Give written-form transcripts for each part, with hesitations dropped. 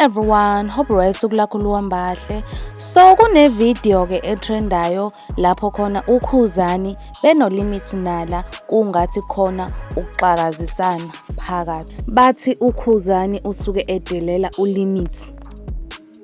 Everyone, hope right usuku lakho luhamba kahle. So kune video ke etrendayo lapho khona uKhuzani benoLimit Nala kungathi khona ukuxakazisana phakathi. Bathi uKhuzani usuke edelela uLimit.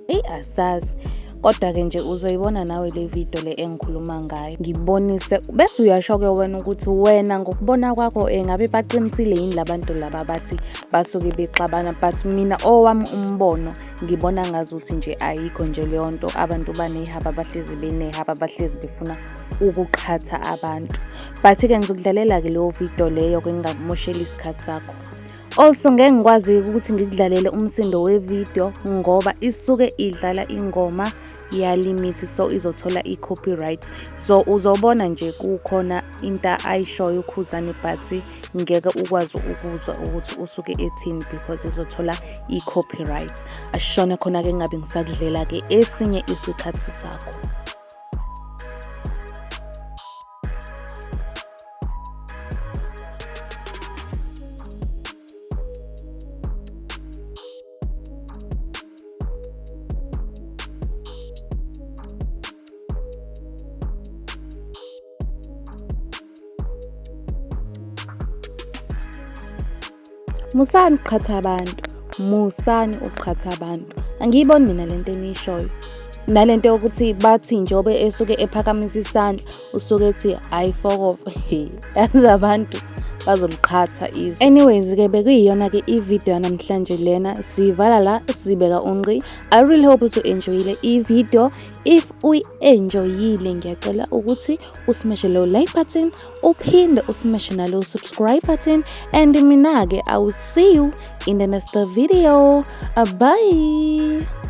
Eyi asazi. Kodwa-ke nje uzoyibona nawe le video le engikhuluma ngayo. Ngibonise bese uyasho-ke wena ukuthi wena ngokubona kwakho engabe baqinisile yini labantu laba bathi basuke bexabana, but mina owami umbono ngibona ngazuthi nje ayikho nje leyo nto. Abantu banehaba, bahlezi benehaba, bahlezi befuna ukuqhatha abantu. But-ke ngizokudlalela-ke leyo video leyo-ke ngingakumosheli isikhathi sakho. Also ngeke ngikwazi ukuthi ngikudlalele umsindo we-video ngoba isuke idlala ingoma yaLimit, so izothola i-copyright. So uzobona nje kukhona into ayishoyo uKhuzani, but ngeke ukwazi ukuzwa ukuthi usuke ethini because izothola i-copyright. Asishone khona-ke ngingabe ngisakudlela-ke esinye isikhathi sakho. Musani ukuqhatha abantu, musani ukuqhatha abantu. Angiyiboni mina lento eniyishoyo. Nalento yokuthi bathi njengoba esuke ephakamisa isandla usuke ethi hhayi fokofa. Yazi abantu bazoliqhatha izwe. Anyways-ke bekuyiyona-ke i-video yanamhlanje lena, siyivala la sibeka unqi. I really hope ukuthi u-enjoyile i-video. If uyi-enjoyile ngiyacela ukuthi usmashe lo like button, uphinde usmashe nalo subscribe button, and mina-ke I will see you in the next video. Bye.